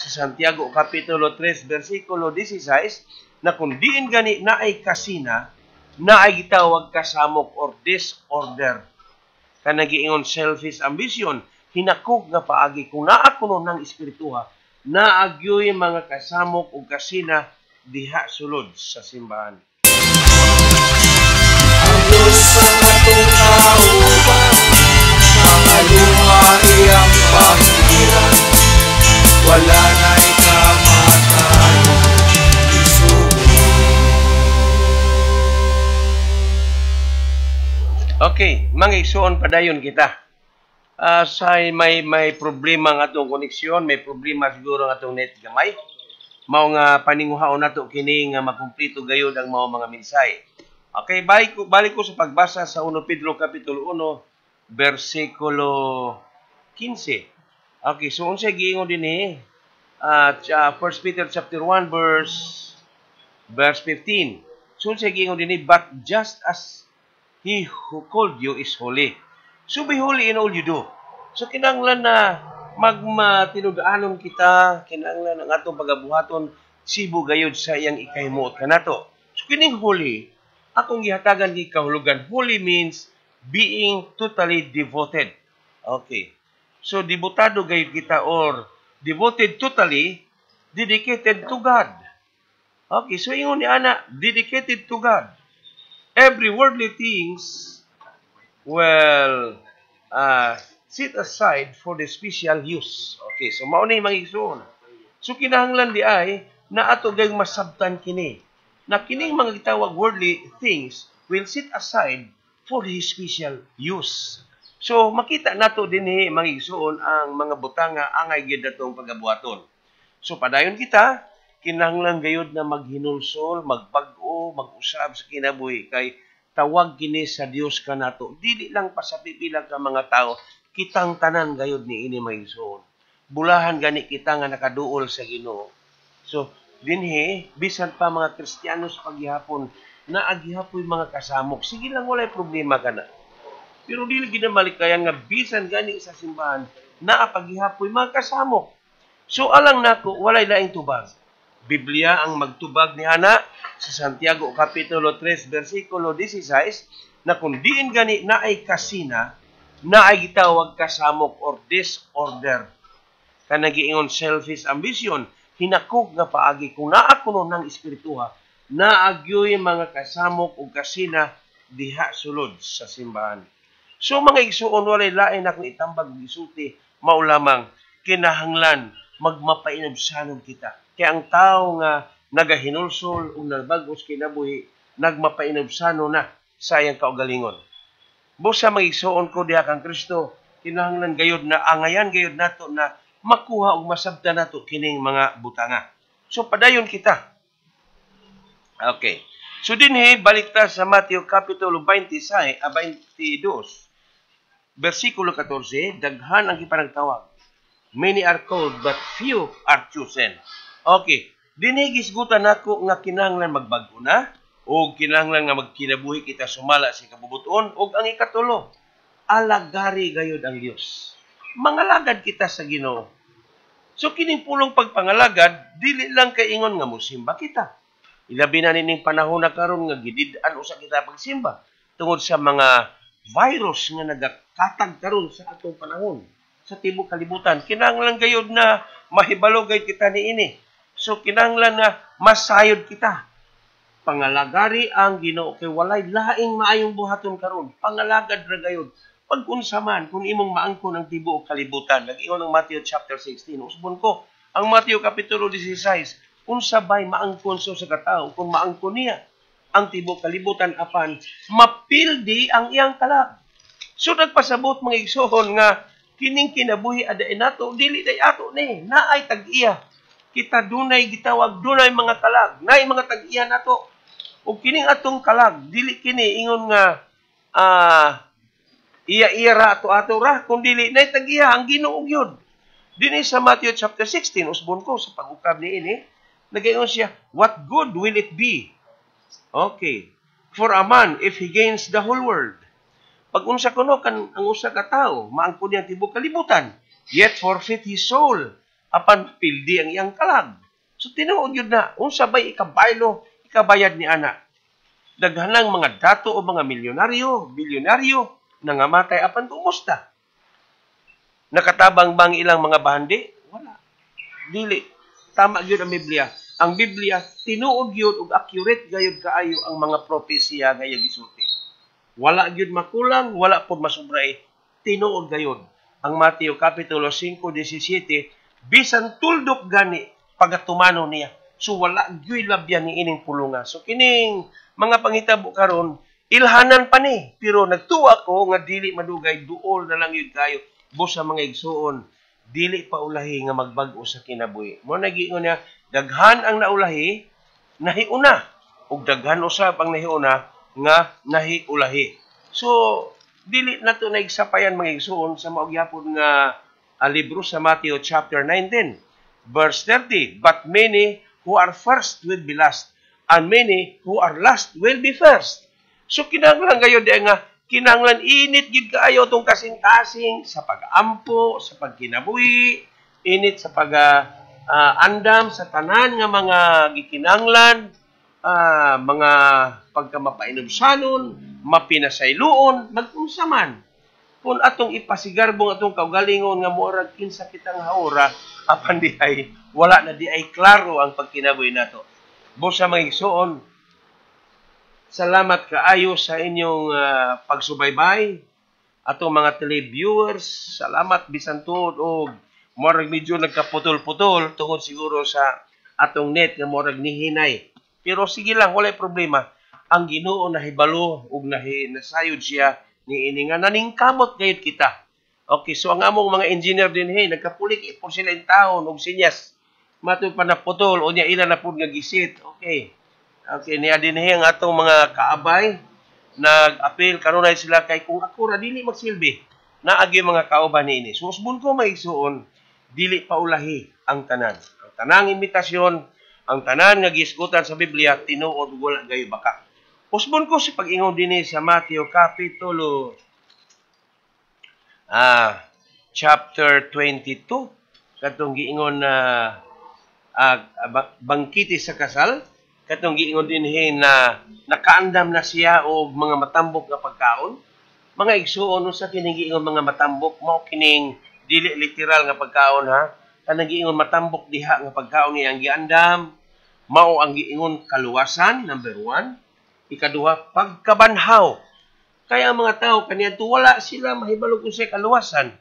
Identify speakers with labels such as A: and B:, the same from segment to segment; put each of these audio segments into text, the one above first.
A: sa Santiago Kapitulo 3 versikulo 16 na kung diin gani naay kasina, naay gitawag kasamok or disorder. Kanang giingon selfish ambition, hinakog nga paagi kung naa kuno ng espirituha, naagyoy mga kasamok ug kasina diha sulod sa simbahan.
B: Ang Diyos ang atong kauban, mga luha iyang pahiran, wala na'y kamatayon isugo.
A: Okay, mga igsoon, padayon kita. Sa may problema ang atong koneksyon, may problema siguro ang atong net gamay. Mao nga paninguhaon nato kini nga makumpleto gayud ang mao mga mensahe. Okay, balik ko sa pagbasa sa 1 Pedro Kapitulo 1 versikulo 15. Okay, so unsay giingon dinhi? 1 Peter chapter 1 verse 15. So unsay giingon dinhi? But just as He who called you is holy, so be holy in all you do. So kinahanglan na magmatinud-anon kita, kinahanglan ang atong pagabuhaton sibo gayud sa iyang ikahimuot kanato. So kining holy, akong gihatagan gi kahulugan. Holy means being totally devoted. Okay. So debotado gayud kita or devoted totally, dedicated to God. Okay, so ingon ni ana, dedicated to God. Every worldly things will set aside for the special use. Okay, so mao ni mga igsoon. So kinahanglan di ay na ato gayong masabtan kini. Na kining mga gitawag worldly things will set aside for his special use. So makita nato dinhi mga igsoon ang mga butanga angay gyud atong pagabuhaton. So padayon kita, kinahanglan gayud na maghinulsol, magbag-o, mag-usab sa kinabuhi kay tawag kini sa Dios kanato. Dili lang pa sa pipila ka mga tao, kitang tanan gayud niini mga igsoon. Bulahan gani kita nga nakaduol sa Ginoo. So dinhi bisan pa mga Kristiyano sa paghihapon naa gihapoy mga kasamok, sige lang, walay problema kana. Pero dili gid malikayan nga bisan gani sa simbahan naa paghihapoy mga kasamok. So alang nako, walay laing tubag. Biblia ang magtubag ni ana sa Santiago Kapitulo 3 versikulo 16 na kung diin gani naay kasina, naay gitawag kasamok or disorder. Kanang giingon selfish ambition, hinakog nga paagi kung naa kuno ng espirituha, naagyoy mga kasamok ug kasina diha sulod sa simbahan. So mga igsuon, walay lain akong itambag ug isulti, mao lamang kinahanglan magmapainubsanon kita. Kaya ang tao nga nagahinulsol ug nagbag-os kinabuhi, nagmapainubsano na sa iyang kaugalingon. Busa mga igsuon ko diha kang Kristo, kinahanglan gayud na angayan gayud nato na makuha ug masabtan nato kining mga butanga. So padayon kita. Okay. So dinhi balik ta sa Mateo Kapitulo 26, 22, versikulo 14, daghan ang gipanagtawag. Many are called but few are chosen. Okay. Dinhi gisgutan nako nga kinahanglan magbag-o na o kinahanglan nga magkinabuhi kita sumala sa kabubuton, ug ang ikatulo, alagari gayud ang Dios. Mangalagad kita sa Ginoo. So kining pulong pagpangalagad dili lang kay ingon nga mosimba kita. Ilabi na nining panahon na karon nga gidid-an usa kita pagsimba tungod sa mga virus nga nagakatag karon sa atong panahon sa tibuok kalibutan. Kinahanglan gayud na mahibalo gayud kita niini. So kinahanglan na masayod kita. Pangalagari ang Ginoo kay walay laing maayong buhaton karon. Pangalagad ra gayud. Pag-unsa man kung imong maangkon ang tibuok kalibutan. Nag-ingon ang Matthew chapter 16. Usbon ko ang Matthew kapitulo 16. Unsa bay maangkon sa usa ka tawo kung maangkon niya ang tibuok kalibutan apan mapildi ang iyang kalag? So nagpasabot mga igsoon nga kining kinabuhi aday nato dili day ato ni, naay tag-iya. Kita dunay gitawag, dunay mga kalag, naay mga tag-iya nato. Ug kining atong kalag dili kini ingon nga iya-iya ra ato ato ra, kun dili naay tag-iya ang Ginoo gyud. Dinhi sa Matthew chapter 16, usbon ko sa pag-ukab niini, nagaingon siya, what good will it be? Okay. For a man if he gains the whole world. Pag unsa kuno kan ang usa ka tawo, maangkon niya tibuok kalibutan, yet forfeit his soul. Apan pildi ang iyang kalag. So tinuod yun na, unsa bay ikabaylo, ikabayad ni ana. Daghanang mga dato o mga milyonaryo, bilyonaryo, nangamatay apan kumusta? Nakatabang bang ilang mga bahandi? Wala. Dili. Tama gyud ang Biblia. Ang Biblia tinuod gyud ug accurate gayud kaayo ang mga propesiya nga iyang gisulti. Wala gyud makulang, wala pud masubray. Tinuod gayud. Ang Mateo Kapitulo 5:17, bisan tuldok gani pagatumano niya. So wala gyud labyan ni ining pulunga. So kining mga panghitabo karon ilhanan pa ni, pero nagtuwa ko nga dili madugay, duol na lang yun kayo. Busa mga igsuon, dili pa ulahi nga magbag-o sa kinabuhi. Mo nagiingon niya, daghan ang naulahi, nahiuna, ug daghan usab ang nahiuna nga nahiulahi. So dili nato naigsapayan mga igsuon sa mao gyapon nga libro sa Matthew chapter 19 verse 30, "But many who are first will be last, and many who are last will be first." So kinahanglan gayud di nga kinahanglan init gid kaayo tong kasing-kasing sa pag-ampo, sa pagkinabuhi, init sa pag andam sa tanan nga mga gikinahanglan, mga pagkamapainomsanon, mapinasayloon, magunsa man. Kung atong ipasigarbong atong kaugalingon nga moarag kinsa kitang haora, apan di ay wala na di ay klaro ang pagkinabuhi nato. Busa mga igsuon, salamat kaayo sa inyong pagsubaybay. Atong mga televiewers, salamat bisan tuod og murag medyo nagkaputol-putol tungod siguro sa atong net nga murag nihinay. Pero sige lang, walay problema. Ang Ginoo nahibalo ug nasayod siya niini nga naningkamot gayud kita. Okay, so ang among mga engineer dinhi nagkapulik po sila in taon og sinyas. Matod pa naputol unya ila na pud nga gisit. Okay. Okay, niya dinhi ang atong mga kaabay nag-apil kanunay sila kay kung ako ra dili magsilbi. Naagi mga kauban niini. So usbon ko maigsuon, dili pa ulahi ang tanan. Ang tanang imbitasyon, ang tanan nga gisgutan sa Biblia tinuod wala gayo baka. Usbon ko sa pag-ingon dinhi sa Mateo Kapitulo chapter 22 katong giingon na bangkiti sa kasal, katong giingon dinhi na nakaandam na siya og mga matambok nga pagkaon. Mga igsuon, unsa kining giingon mga matambok? Mao kining dili literal nga pagkaon ha. Kanang giingon matambok diha nga pagkaon nga ang giandam mao ang giingon kaluwasan, number 1. Ikaduha, pagkabanhaw. Kaya ang mga tao kaniadto wala sila mahibalog unsay kaluwasan.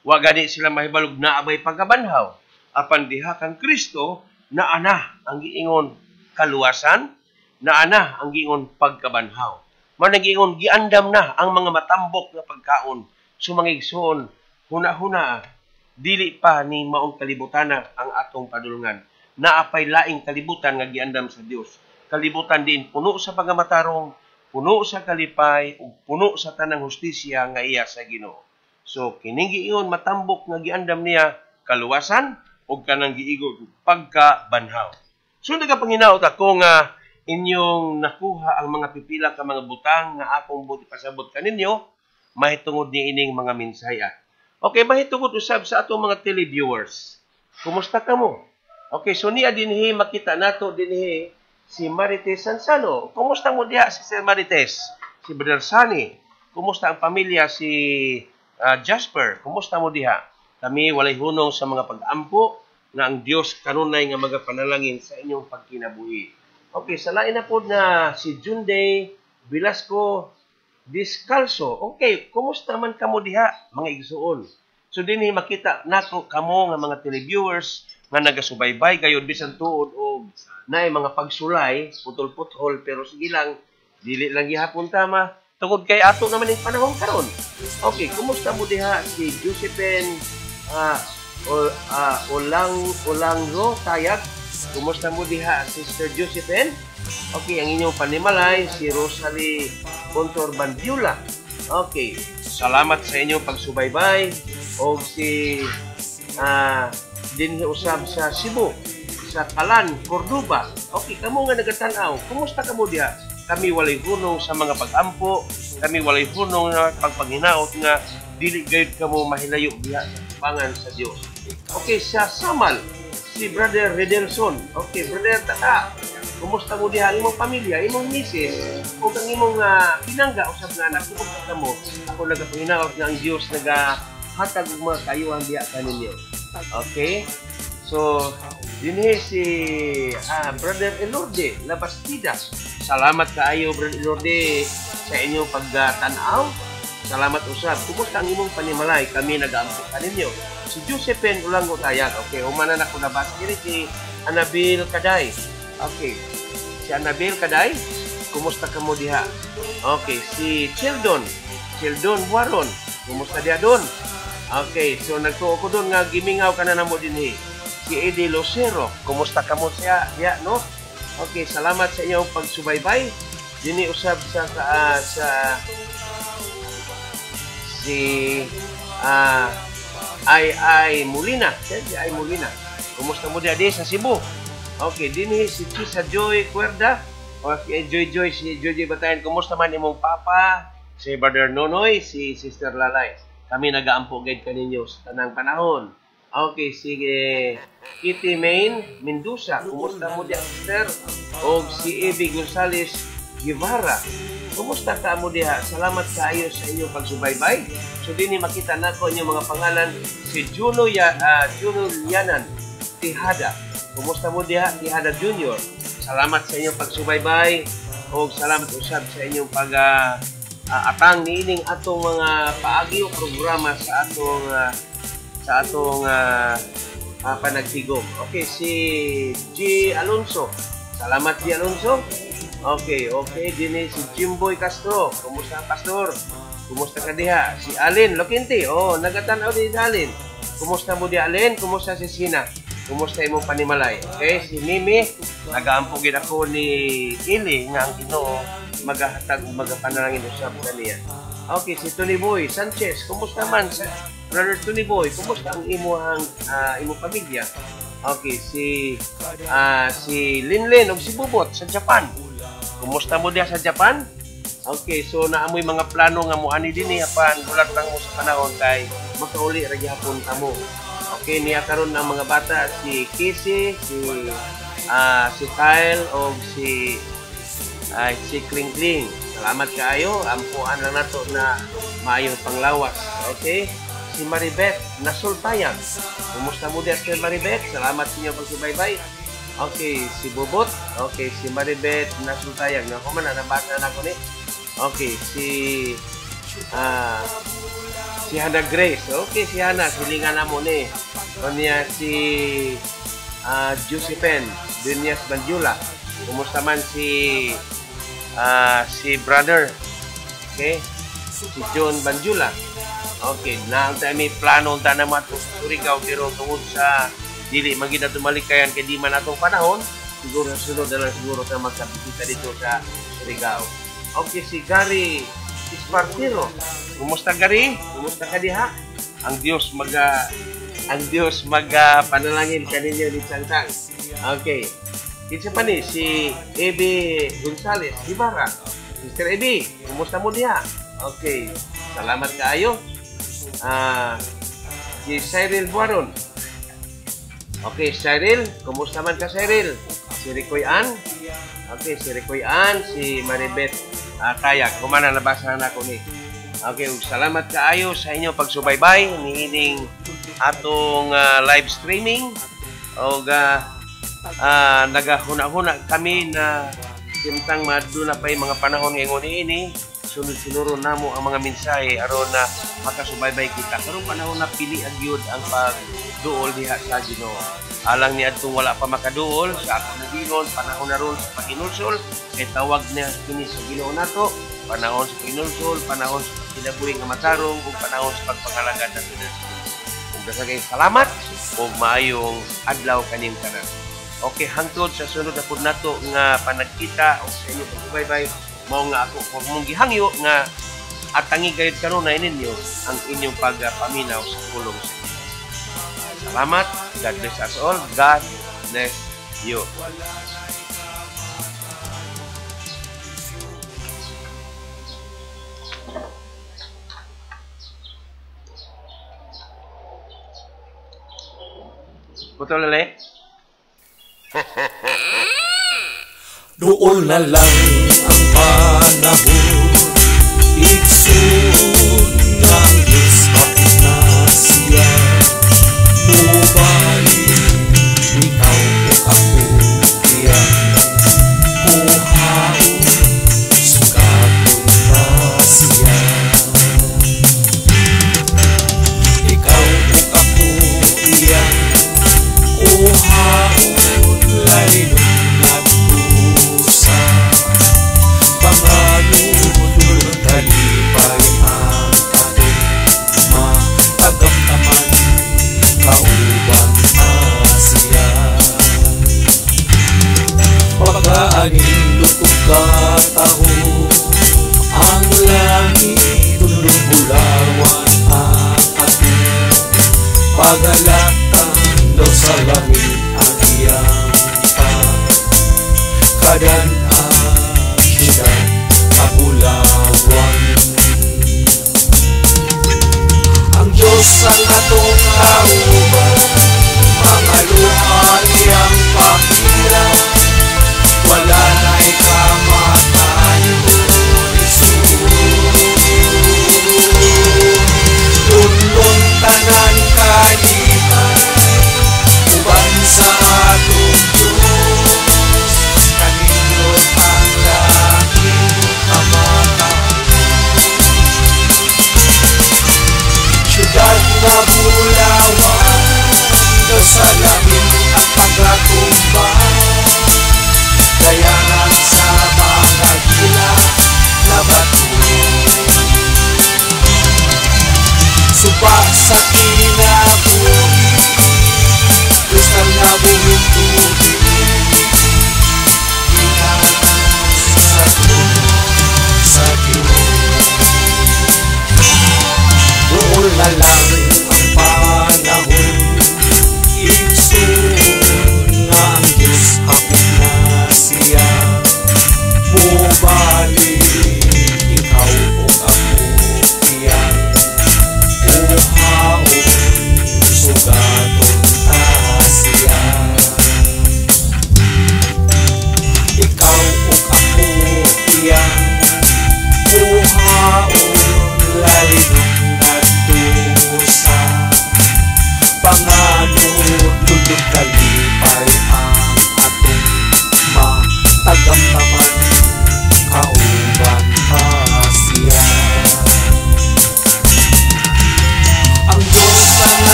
A: Wa gani sila mahibalog na abay pagkabanhaw. Apan diha kang Kristo naa na ang giingon kaluwasan, naa na ang giingon pagkabanhaw. Mao nang giingon giandam na ang mga matambok nga pagkaon. So mga igsoon, huna-huna, dili pa ni maong kalibutana ang atong padulungan. Naapay laing kalibutan nga giandam sa Dios. Kalibutan din puno sa pagamatarong, puno sa kalipay, ug puno sa tanang hustisya nga iya sa Ginoo. So kining giingon matambok nga giandam niya kaluwasan ug kanang giigo pagkabanhaw. So nagapanginaot ako nga inyong nakuha ang mga pipila ka mga butang nga akong buti pasabot kaninyo mahitungod ni ining mga mensahe. Okay, mahitungod usab sa atong mga televiewers. Kumusta kamo? Okay, so niya dinhi makita nato dinhi si Marites Sansano. Kumusta mo diha si Sir Marites? Si Brother Sunny. Kumusta ang pamilya si Jasper? Kumusta mo diha? Kami walay hunong sa mga pag-ampo nga ang Dios kanunay nga magapanalangin sa inyong pagkinabuhi. Okay, sa lain na po na si Junday Velasco Descalzo. Okay, kumusta man kamo diha mga igsuon? So dinhi makita nako kamo nga mga televiewers nga nagasubaybay gayud bisan tuod og naay mga pagsulay, putol-puthol, pero sige lang, dili lang gihapon tama tungod kay ato naman ning panahon karon. Okay, kumusta mo diha si Josephine Olanggo Tayag? Kumusta mo diha Sister Josephine? Okay, ang inyong panimalay si Rosalie Contor Bandiula. Okay, salamat sa inyong pagsubaybay. Og si dinhi usab sa Cebu, sa Kalan, Cordoba. Okay, kamo nga nagatan-aw, kumusta kamo diha? Kami walay hunong sa mga pag-ampo, kami walay hunong na pagpanghinaot nga dili gayud kamo mahilayo diha sa tubangan sa Dios. Okay, sa Samal, si Brother Redelson. Okay, Brother Tata, kumusta mo diha ang imong pamilya, imong misis, o ang imong pinangga usab nga anak, kumusta ka mo? Ako nagapanginaot nga ang Dios nagahatag og mga kayuhan diha kaninyo. Okay? So, dinhi si Brother Elorde Labastida. Salamat kaayo, Brother Elorde, sa inyong pagtanaw. Salamat usab. Kumusta ang imong panimalay? Kami nagaampo kaninyo. Si Josephine Ulango Tayag. Okay, humana na ko nabasa diri si Anabil Kaday. Okay. Si Anabil Kaday, kumusta ka mo diha? Okay, si Sheldon, Sheldon Buaron, kumusta diha doon? Okay, so nagtuo ko doon nga gimingaw ka na namo dinhi. Si Eddie Lucero, kumusta ka mo siya diha, no? Okay, salamat sa inyong pagsubaybay. Dinhi usab sa sa si Ay Ay Molina. Si Ay Molina. Kumusta mo diha di sa Cebu? Okay, dinhi si Chisa Joy Cuerda o si Joy Joy, si Joy Joy Batayan. Kumusta man imong papa, si Brother Nonoy, si Sister Lalay. Kami nagaampo gid kaninyo sa tanang panahon. Okay, sige Kitty Main Mendoza, kumusta mo diha, sister? Og si Evie Gonzales Guevara, kumusta ka mo diha? Salamat kaayo sa inyong pagsubaybay. So dinhi makita nako inyong mga pangalan, si Juno ya Juno Lianan Tihada. Kumusta mo diha, Tihada Junior? Salamat sa inyong pagsubaybay og salamat usab sa inyong pag atang niining atong mga paagi o programa sa atong panagtigom. Okay, si G. Alonso. Salamat, G. Alonso. Okay, okay. Dinhi si Jimboy Castro. Kumusta, Pastor? Kumusta ka diha? Si Alin Loquinte. Oh, nagatanaw din si Alin. Kumusta mo di, Alin? Kumusta si Sina? Kumusta imong panimalay? Okay, si Mimi. Nagaampo gid ako ni Ili nga ang Ginoo magahatag ug magapanalangin usab kaniya. Okay, si Tony Boy Sanchez. Kumusta man sa Brother Tony Boy? Kumusta ang imuhang imong pamilya? Okay, si si Linlin ug si Bubot sa Japan. Kumusta mo diha sa Japan? Okay, so naamoy mga plano nga moani dinhi apan bulat lang mo sa panahon kay makauli ra gihapon ta mo. Okay, niya karon ang mga bata si Casey, si si Kyle og si si Kling Kling. Salamat kaayo, ampuan lang nato na maayong panglawas. Okay? Si Maribeth Nasultayan. Kumusta mo diha, Sir Maribeth? Salamat sa inyong pagsubaybay. Okay, si Bobot. Okay, si Maribeth Nasultayan. Nako man, nabasa na ako ni. Okay, si si Hannah Grace. Okay, si Hannah, silingan na mo ni. O niya si Josephine Dunyas Banjula. Kumusta man si si brother? Okay, si John Banjula. Okay, na ang may plano ta na mato sa Surigao pero tungod sa dili man gid ato malikayan kay di man atong panahon, siguro sunod na lang siguro ta magkabisita dito sa Surigao. Okay, si Gary Espartero. Kumusta, Gary? Kumusta ka diha? Ang Dios maga panalangin kaninyo ni Changtang. Okay. Kinsa pa ni si Ebe Gonzales Guevara. Sister Ebe, kumusta mo diha? Okay. Salamat kaayo. Si Cyril Buaron. Okay, Cyril, kumusta man ka, Cyril? Si Ricoy Ann. Okay, si Ricoy Ann, si Maribeth Tayag. Humana nabasa na ako ni. Okay, salamat kaayo sa inyong pagsubaybay niining atong live streaming. Og nagahuna-huna kami na simtang maduna pa yung mga panahon ngayon niini, sunod-sunuron namo ang mga mensahe aron na makasubaybay kita. Karong panahon na pili ang gyud ang pagduol diha sa Ginoo. Alang ni adtong wala pa makaduol sa akong nagingon, panahon na ron sa paginulsol, kay tawag na kini sa Ginoo nato, panahon sa paginulsol, panahon sa pagkinabuhi nga matarong, ug panahon sa pagpangalagad sa Dios. Ug dasagay salamat ug maayong adlaw kaning tanan. Okay, hangtod sa sunod na pud nato nga panagkita og sa inyong pagsubaybay, mao nga ako kung mong gihangyo nga atangi gayud kanunay ninyo ang inyong pagpaminaw sa pulong sa Ginoo. Salamat. God bless us all. God bless you. Putol na lang.
B: Dool na lang ang panahon, igsoon nga ang Diyos na siya. Mubalik, ikaw ug ako iyang kuhaon, sugaton ta siya. Ikaw ug ako iyang kuhaon, laynon ngadto sa panganod, kalipay ang atong matagamtaman, kauban ta siya. Pagkaanindot ug kataho ang langit, dunong bulawan ang atong pagalatang daw sa langit.